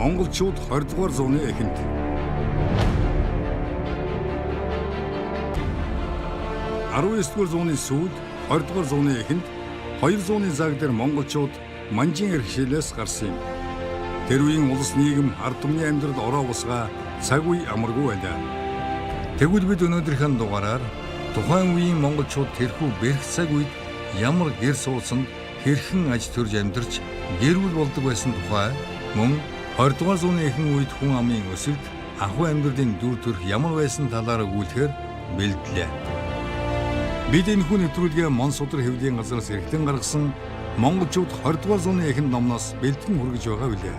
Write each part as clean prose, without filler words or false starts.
Монголчууд 20 дугаар зууны эхэнд 19 дугаар зууны сүүлд 20 дугаар зууны эхэнд 200-ны цаг дээр монголчууд манжин эрхшээлээс гарсан юм. Тэр үеийн улс нийгэм ард түмний амьдрал ороо бусгаа цаг үе амаргүй байлаа. Тэгвэл бид өнөөдрийнхөө дугаараар тухайн үеийн монголчууд тэрхүү бэрх цаг үед ямар гэр сууцанд хэрхэн аж төрж амьдарч гэр бүл болдог байсан тухай мөн 20 дугаар зууны ихэнх үед хүн амын өсөлт ахуй амьдралын дүр төрх ямар байсан талаар өгүүлэхээр бэлдлээ. Бид энэхүү нэвтрүүлгээ Мон судар хэвлийн газраас эргэлэн гаргасан монголчууд 20 дугаар зууны эхэнд номноос бэлтгэн хүргэж байгаа билээ.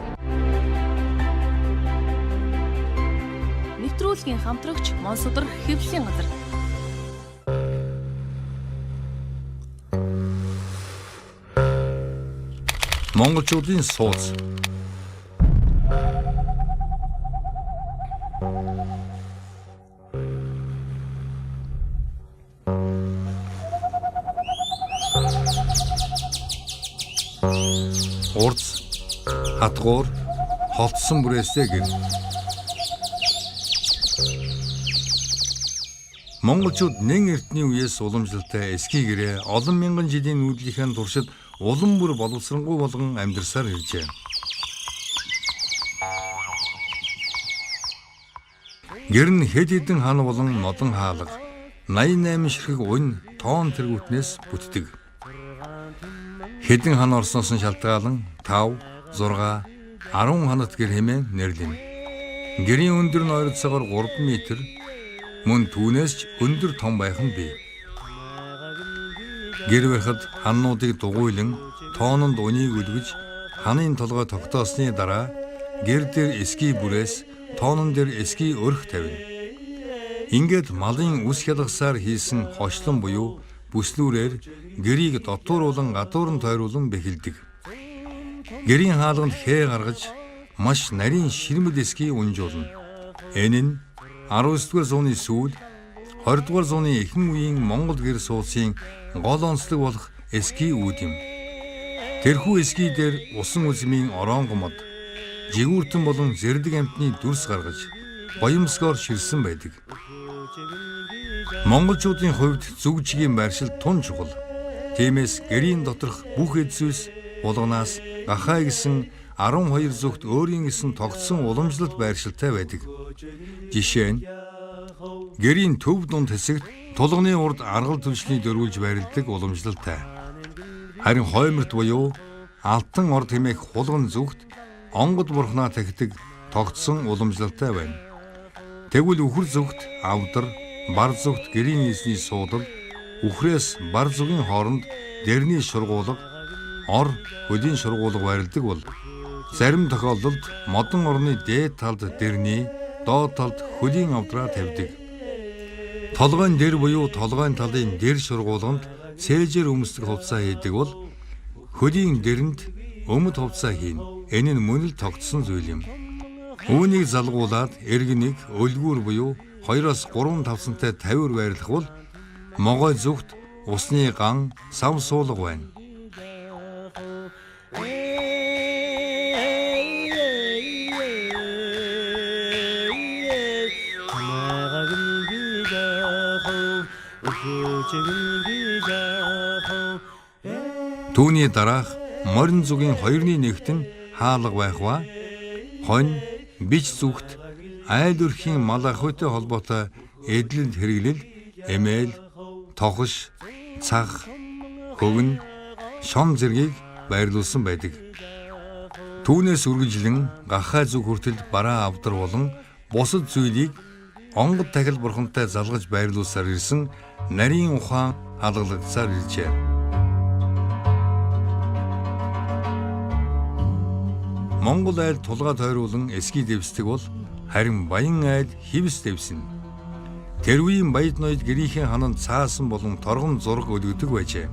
Нэвтрүүлгийн хамтрагч Мон судар хэвлэлийн газар. Монголчуудын сууц. Урз, хатгуур, холдсон бүрээсээ гэр. Монголчууд нэн эртний үеэс уламжлалтай эсхий гэрээ олон мянган жилийн нүүдлийнхээ туршид улам бүр боловсронгуй болгон амьдарсаар иржээ. Гэр нь хэд хэдэн хан болон модон хаалга 88 ширхэг унь тоон тэргүүтнээс бүтдэг. Хэдэн хан орсноос нь шалтгаалan 5, 6, 10 ханат гэр хэмээн нэрлэнэ. Гэрийн өндөр нь ойролцоогоор 3 метр, мөн түүнээс ч өндөр том байх нь бий. Гэр барихад ханнуудыг дугуйлан тоононд унийг үлгэж ханын толгой тогтоосны дараа гэр дээр эсхий бүрээс тоонон дээр эсхий өрх тавина. Ингээд малын үс хялгасаар хийсэн хошлон буюу бүслүүрээр гэрийг дотууруулан гадуур нь тойруулан бэхэлдэг. Гэрийн хаалганд хээ гаргаж маш нарийн ширмэл эсхий унжуулна. Энэ нь 19-р зууны сүүл 20-р зууны ихэнх үеийн Монгол гэр сууцын гол онцлог болох эсхий үүд юм. Тэрхүү эсхий дээр усан үзмийн ороонго мод, жигүүртэн болон зэрдэг амьтны дүрс гаргаж гоёмсгоор ширсэн байдаг. Монголчуудын хувьд зүг чигийн байршил тун чухал. Тиймээс гэрийн доторх бүх эд зүйлс хулганаас гахай гэсэн 12 зүгт өөрийн гэсэн тогтсон уламжлалт байршилтай байдаг. Жишээ нь гэрийн төв дунд хэсэгт тулганы урд аргал түлшний дөрвөлж байрладаг уламжлалтай. Харин хойморт буюу алтан орд хэмээх хулган зүгт онгод бурхнаа тахидаг тогтсон уламжлалтай байна. Тэгвэл үхэр зүгт авдар, бар зүгт гэрийн эзний суудал, үхрээс бар зүгийн хооронд дэрний шургуулга, ор хөлийн шургуулга байрладаг бол зарим тохиолдолд модон орны дээд талд дэрний, доод талд хөлийн авдраа тавьдаг. Толгойн дэр буюу толгойн талын дэр шургуулганд цээжээр өмсдөг хувцас хийдэг бол хөлийн дэрэнд өмд хувцас хийнэ. Энэ нь мөн л тогтсон зүйл юм. Үүнийг залгуулад эргэнийг өлгүүр буюу 2-3 тавсантай тавиур байрлах бол могой зүгт усны ган сав суулга байна. Түүний дараах морин зүгийн 2-ны 1-т нь хаалга байх ба хонь, бич зүгт айл өрхийн мал ахуйтай холбоотой эдлэл хэрэглэл, эмээл, тохш, цах, хөгн, шон зэргийг байрлуулсан байдаг. Түүнээс үргэлжлэн гахай зүг хүртэл бараа авдар болон бусад зүйлийг онгод тахил бурхантай залгаж байрлуулсаар ирсэн нарийн ухаан хадгалагдсаар иржээ. Монгол айл тулгаа тойруулан эсхий дэвсдэг бол харин Баян айл хивс дэвснэ. Тэр үеийн баяд ноёд гэрийнхээ хананд цаасан болон торгон зураг өлгөдөг байжээ.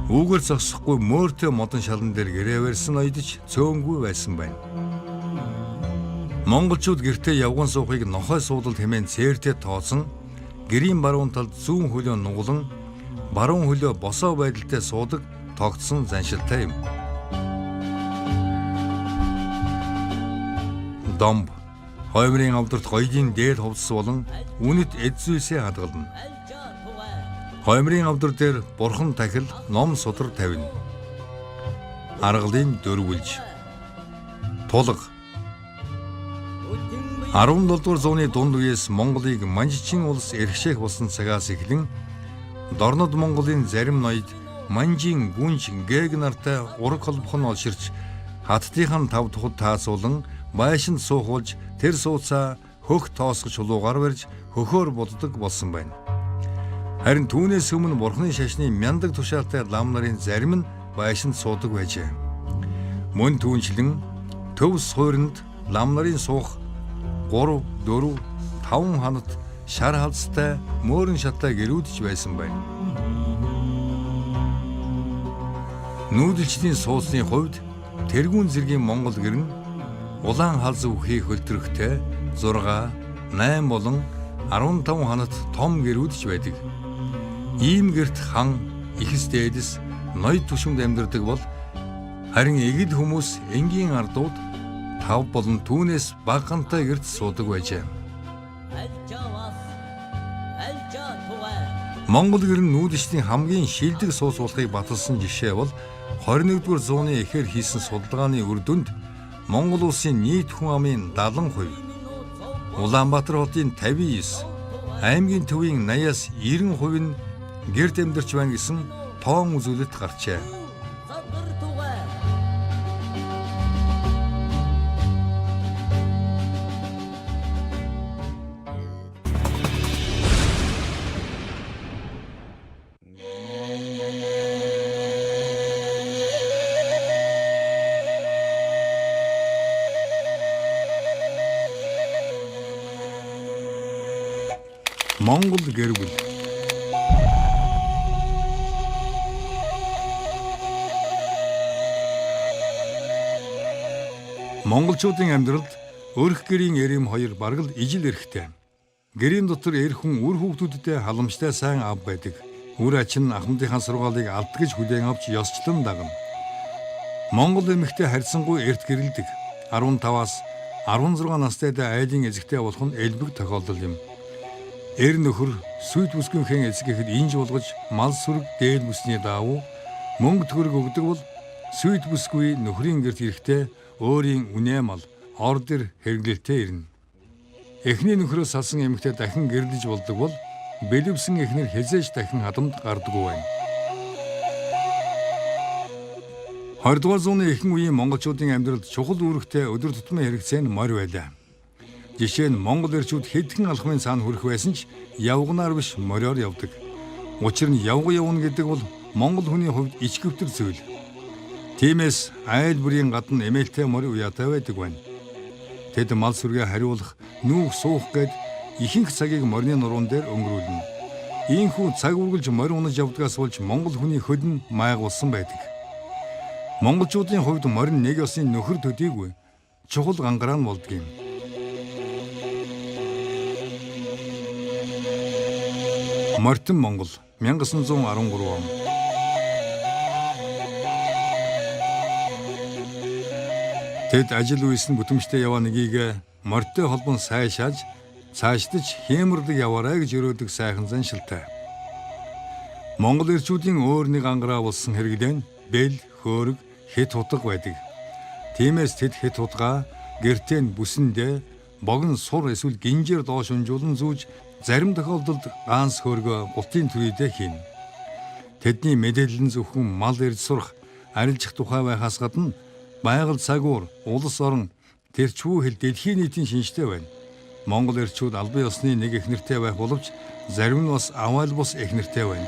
Үүгээр зогсохгүй мөөртэй модон шалан дээр гэрээ барьсан ноёдч цөөнгүй байсан байна. Монголчууд гэртээ явган суухыг нохой суудалд хэмээн цээртэй тооцсон гэрийн баруун талд зүүн хөлөө нуглан баруун хөлөө босоо байдалтай суудаг тогтсон заншилтай юм. Домб хоймрын авдарт гоёдын дээл хувцас болон үнэт эд зүйлсээ хадгална. Хоймрын авдар дээр бурхан тахил, ном судар тавина. Аргалын дөрвөлж. Тулга. 17 дугаар зууны дунд үеэс Монголыг Манжичин улс эрхшээх болсон цагаас эхлэн Дорнод Монголын зарим ноёд Манжийн гүнж гээг нартай ураг холбох нь олширч хаттынхан тав тухад таацуулан байшинд суухулж тэр сууцаа хөх тоосгож чулуугаар барьж хөхөөр буддаг болсон байна. Харин түүнээс өмнө бурхны шашны мяндаг тушаалтай лам нарын зарим нь байшинд суудаг байжээ. Мөн түүнчлэн төв суйранд лам нарын суух 3, 4, 5 ханад шар халзтай мөөрөн шаттай гэрүүдж байсан байна. Нүүдэлчдийн сууцны хувьд тэргүүн зэргийн Монгол гэр нь улаан халз үхий хөлтрөхтэй 6, 8 болон 15 ханад том гэрүүдж байдаг. Ийм гэрт хан, ихэс дээдэс, ноёд түшимд амьдардаг бол харин эгэл хүмүүс энгийн ардууд 5 болон түүнээс бага хантай гэрт суудаг байжээ. Монгол гэр нь нүүдэлчдийн хамгийн шилдэг сууц болохыг баталсан жишээ бол 21-р зууны эхээр хийсэн судалгааны үр дүнд Монгол улсын нийт хүн амын 70%, Улаанбаатар хотын 59, аймгийн төвийн 80-аас 90% нь гэрт амьдарч байна гэсэн тоон үзүүлэлт гарчээ. Монгол гэр бүл. Монголчуудын амьдралд өрх гэрийн эрэм хоёр бараг л ижил эрхтэй. Гэрийн дотор эр хүн үр хүүхдүүдтэй халамжтай сайн ав байдаг. Үр ачин ахмадынхаа сургаалыг алдгаж хүлээн авч ёсчлон дагна. Монгол эмэгтэй харьцангуй эрт гэрэлдэг. 15-аас 16 настай айлын эзэгтэй болох нь элбэг тохиолдол юм. Эр нөхөр сүйт бүсгүйнхэн эзэг гэхэд инж болгож мал сүрэг дээл бүсний даавуу мөнгө төгрөг өгдөг бол сүйт бүсгүй нөхрийн гэрт ирэхдээ өөрийн үнэ мал ордер хэрэглэлтэй ирнэ. Эхний нөхрөөс салсан эмэгтэй дахин гэрлэж болдог бол бэлэвсэн эхнэр хэзээ ч дахин хадамд гардаггүй байна. 20 дугаар зууны ихэнх үеийн монголчуудын амьдралд чухал үүрэгтэй өдөр тутмын хэрэгцээ нь морь байлаа. Жишээ нь Монгол эрчүүд хэдхэн алхмын цаана хүрэх байсан ч явганаар биш мориор явдаг. Учир нь явга явна гэдэг бол монгол хүний хувьд ичгэвтер зүйл. Тиймээс айл бүрийн гадна эмээлтэй морь уяатай байдаг байна. Тэд мал сүргээ хариулах, нүүх суух гээд ихэнх цагийг морины нуруун дээр өнгөрүүлнэ. Ийхүү цаг үргэлж морь унаж явдгаас болж монгол хүний хөл нь майгуулсан байдаг. Монголчуудын хувьд морь нь нэг ёсны нөхөр төдийгүй чухал гангараа нь болдог юм. Мортон Монгол 1913 он. Тэд ажил үйлсэн бүтэмжтэй яваа нэгийг морьтой холбон сайшааж цаашдаж хэмэрлэг яваарай гэж өрөөдөг сайхан заншилтай. Монгол эрчүүдийн өөр нэг ангараа болсон хэрэглээ нь бэл, хөөрөг, хэт хутга байдаг. Тиймээс тэд хэт хутгаа гэртээ нь бүсэндээ богино сур эсвэл гинжээр доош унжуулан зүүж зарим тохиолдолд ганц хөөргөө гутын түрийдээ хийнэ. Тэдний мэдээлэл нь зөвхөн мал эрж сурах, арилжих тухай байхаас гадна байгаль цагуур, улс орон, тэрчүү хэл дэлхийн нийтийн шинжтэй байна. Монгол эрчүүд албан ёсны нэг эхнэртэй байх боловч зарим нь бас аваал бус эхнэртэй байна.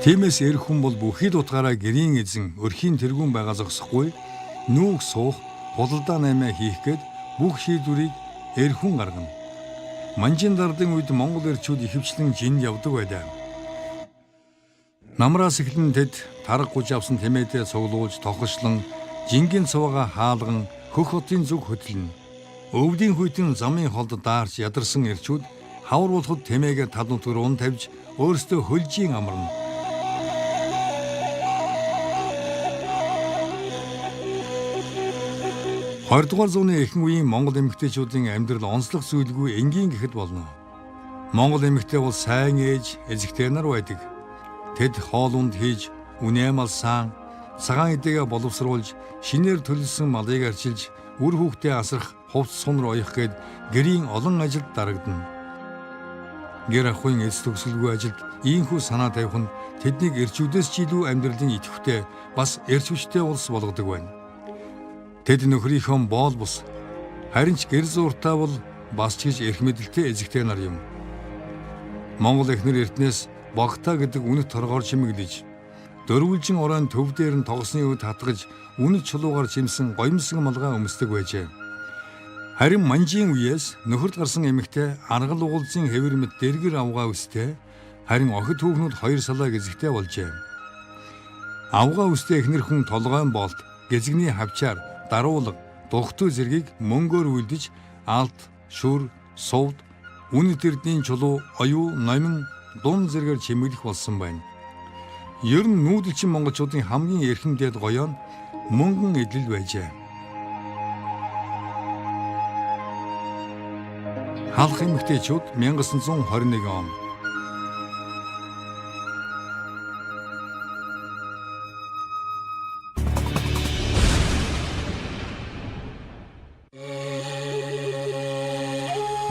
Тиймээс эр хүн бол бүхий л утгаараа гэрийн эзэн, өрхийн тэргүүн байгаа зогсохгүй нүүх суух, худалдаа наймаа хийх гээд бүх шийдвэрийг эр хүн гаргана. Манжин дардын үед монгол эрчүүд ихэвчлэн жинд явдаг байлаа. Намраас эхлэн тэд тарга гуж авсан тэмээдээ цуглуулж тохошлон жингийн цуваагаа хаалган хөх хотын зүг хөдлөнө. Өвдийн хүйтэн замын холд даарч ядарсан эрчүүд хавар болоход тэмээгээ тал нутгаар ун тавьж өөрсдөө хөлжийн амарна. 20 дугаар зууны ихэнх үеийн Монгол эмэгтэйчүүдийн амьдрал онцлог зүйлгүй энгийн гэхэд болно. Монгол эмэгтэй бол сайн ээж, эзэгтэй нар байдаг. Тэд хоол унд хийж, үнэ мал саан, цагаан эдэгээ боловсруулж, шинээр төлөлсөн малыг арчилж, үр хүүхдээ асрах, хувцас сунар оёх гээд гэрийн олон ажилд дарагдана. Гэр ахуйн эц төгсгөлгүй ажилд ийнхүү санаа тавих нь тэднийг эрчүүдээс ч илүү амьдралын идэвхтэй бас эрч хүчтэй улс болгодог байна. Тэд нөхрийнхөө боол бус харин ч гэр зууртаа бол бас ч гэж эрх мэдэлтэй эзэгтэй нар юм. Монгол эхнэр эртнээс богта гэдэг үнэт торгоор чимэглэж, дөрвөлжин оройн төв дээр нь тогсны үед хатгаж үнэт чулуугаар чимсэн гоёмсог малгай өмсдөг байжээ. Харин манжийн үеэс нөхөрт гарсан эмэгтэй аргал угуулзын хэвэр мэт дэргэр авгаа өстэй, харин охид хүүхнүүд хоёр салаа гэзэгтэй болжээ. Авгаа өстэй эхнэр хүн толгойн болт, гэзэгний хавчаар, даруулга, дугтуй зэргийг мөнгөөр үйлдэж алт, шүр, сувд, үнэт эрдний чулуу, оюу, номин, дун зэргээр чимэглэх болсон байна. Ер нь нүүдэлчин монголчуудын хамгийн эрхэм дээд гоёо нь мөнгөн эдлэл байжээ. Халах эмэгтэйчүүд 1921 он.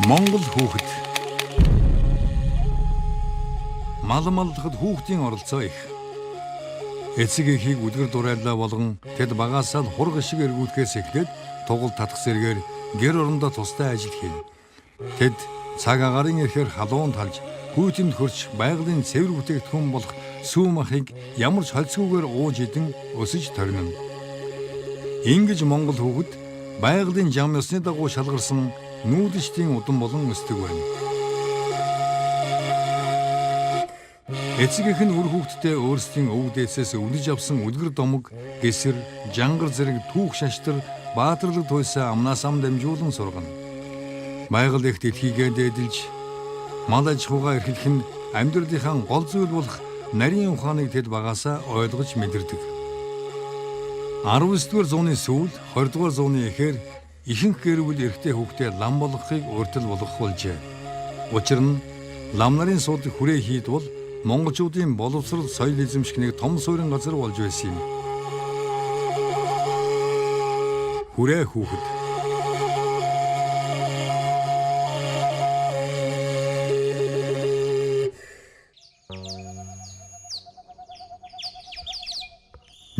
Монгол хүүхэд. Мал маллахад хүүхдийн оролцоо их. Эцэг эхийг үлгэр дурайлаа болгон тэд багаасаа л хург шиг эргүүлэхээс эхлээд тугал татах зэргээр гэр орондоо тустай ажил хийнэ. Тэд цаг агаарын ирэхээр халуун талж хүйтэнд хөрч байгалийн цэвэр бүтээгдэхүүн болох сүү махыг ямар ч холцгүйгээр ууж идэн өсөж торнино. Ингэж монгол хүүхэд байгалийн зам ёсны дагуу шалгарсан нүүдэлчдийн удам болон өсдөг байна. Эцэг эх нь үр хүүхдтэй өөрсдийн өвөг дээдсээс өвдөж авсан үлгэр домог, гэсэр, жангар зэрэг түүх шаштар, баатарлаг туйсаа амнаас ам дамжуулан сургана. Байгаль эх дэлхийгээ дээдэлж мал аж ахуйгаа эрхлэх нь амьдралынхаа гол зүйл болох нарийн ухааныг тэд багаасаа ойлгож мэдэрдэг. 19 дугаар зууны сүүл, 20 дугаар зууны эхээр ихэнх гэр бүл эрэгтэй хүүхдээ лам болгохыг урьдчил болгох болжээ. Учир нь лам нарын суудаг хүрээ хийд бол монголчуудын боловсрол соёл эзэмших нэг том суурин газар болж байсан юм. Хүрээ хүүхэд.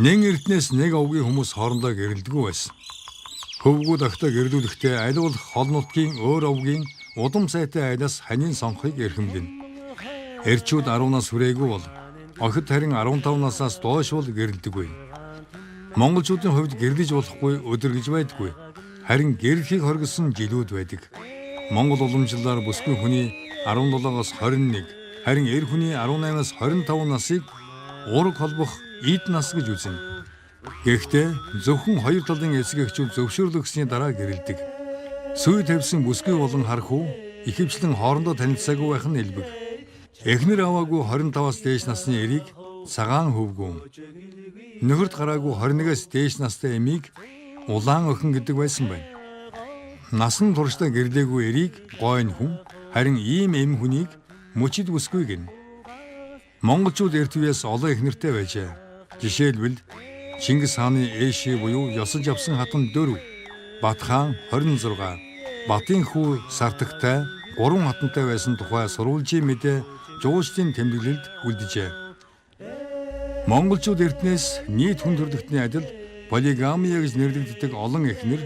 Нэн эрднээс нэг овгийн хүмүүс хоорондоо гэрэлдэггүй байсан. Хөвгүүд охидоо гэрлүүлэхдээ аль болох хол нутгийн өөр овгийн удам сайтай айлаас ханийн сонгохыг эрхэмлэнэ. Эрчүүд 10 нас хүрээгүй бол охид харин 15 наснаас доош бол гэрлэдэггүй. Монголчуудын хувьд гэрлэж болохгүй өдөр гэж байдаггүй. Харин гэрлэхийг хоригдсон жилүүд байдаг. Монгол уламжлалаар бүсгүй хүний 17-оос 21, харин эр хүний 18-аас 25 насыг уураг холбох эд нас гэж үзнэ. Гэхдээ зөвхөн хоёр талын эцэг эхчүүд зөвшөөрлөгсний дараа гэрэлдэг. Сүй тавьсан бүсгүй болон хархүү ихэвчлэн хоорондоо танилцаагүй байх нь элбэг. Эхнэр аваагүй 25-аас дээш насны эрийг цагаан хөвгүүн, нөхөрт гараагүй 21-ээс дээш настай эмийг улаан охин гэдэг байсан байна. Насан туршдаа гэрлээгүй эрийг гойн хүн, харин ийм эм хүнийг мөчид бүсгүй гэнэ. Монголчууд эрт үеэс олон эхнэртэй байжээ. Жишээлбэл Чингис хааны Ээши буюу ёсолж авсан хатан 4, Бат хаан 26, Батын хүү Сартагтай 3 хатантай байсан тухай сурвалжийн мэдээ жуучдын тэмдэглэлд үлджээ. Монголчууд эртнээс нийт хүн төрөлхтний адил полигамия гэж нэрлэгддэг олон эхнэр,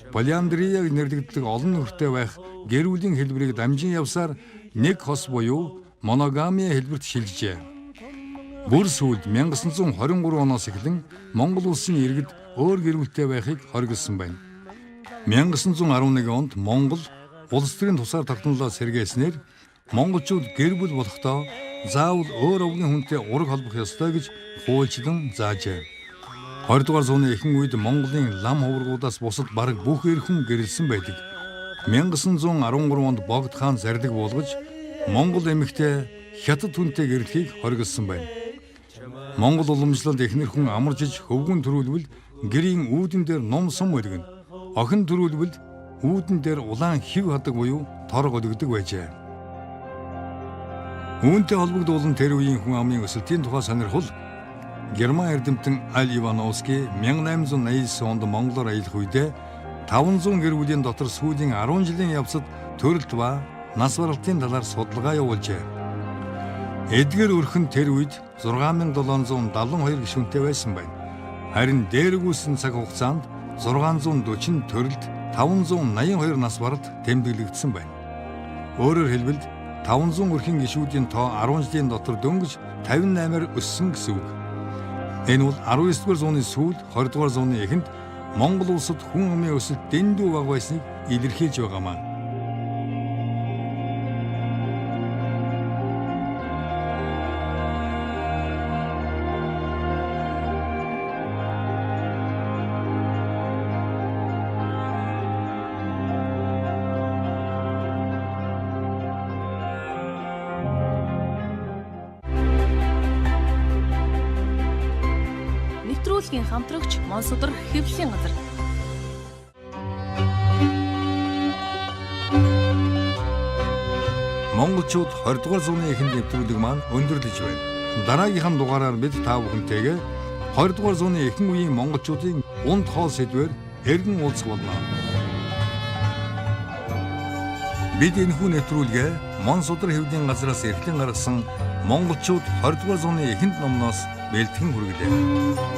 полиандрия гэж нэрлэгддэг олон нөхөртэй байх гэр бүлийн хэлбэрийг дамжин явсаар нэг хос буюу моногамия хэлбэрт шилжжээ. Бүр сүүлд 1923 оноос эхлэн Монгол улсын иргэд өөр гэр бүлтэй байхыг хоригдсон байна. 1911 онд Монгол улс төрийн тусгаар тогтнолоо сэргээснээр монголчууд гэр бүл болохдоо заавал өөр овгийн хүнтэй ураг холбох ёстой гэж хуульчлан заажээ. 20 дугаар зууны ихэнх үед Монголын лам ховрогуудаас бусад бараг бүх эр хүн гэрлэсэн байдаг. 1913 онд Богд хаан зарлиг буулгаж Монгол эмэгтэй хятад хүнтэй гэрлэхийг хориглосон байна. Монгол уламжлалд эхнэр хүн амарж иж хөвгүн төрүүлбэл гэрийн үүдэн дээр нум сум өлгөнө. Охин төрүүлбэл үүдэн дээр улаан хив хадаг буюу торог өлгөдөг байжээ. Үүнтэй холбогдуулан тэр үеийн хүн амын өсөлтийн тухай сонирхол Герман эрдэмтэн Аль Ивановский 1889 онд Монголоор аялах үедээ 500 гэр бүлийн дотор сүүлийн 10 жилийн явцад төрөлт ба нас баралтын талаар судалгаа явуулжээ. Эдгээр өрх нь тэр үед 6772 гишүүнтэй байсан байна. Харин дээргүүлсэн цаг хугацаанд 640 төрөлт 582 нас баралт тэмдэглэгдсэн байна. Өөрөөр хэлбэл 500 өрхийн гишүүдийн тоо 10 жилийн дотор дөнгөж 58-аар өссөн гэсэн үг. Энэ бол 19-р зууны сүүлд 20-р зууны эхэнд Монгол улсад хүн амын өсөлт дэндүү бага байсныг илэрхийлж байгаамаа. Нэвтрүүлгийн хамтрагч Монсудар хэвлэлийн газар. Монголчууд 20 дугаар зууны эхэнд нэвтрүүлэг маань өндөрлөж байна. Дараагийнхан дугаараар бид та бүхэнтэйгээ 20 дугаар зууны эхэн үеийн монголчуудын унд хоол сэдвээр эргэн уулзах болно. Бид энэхүү нэвтрүүлгээ Мон судар хэвлэлийн газраас эрхлэн гаргасан монголчууд 20 дугаар зууны эхэнд номноос бэлтгэн хүргэлээ.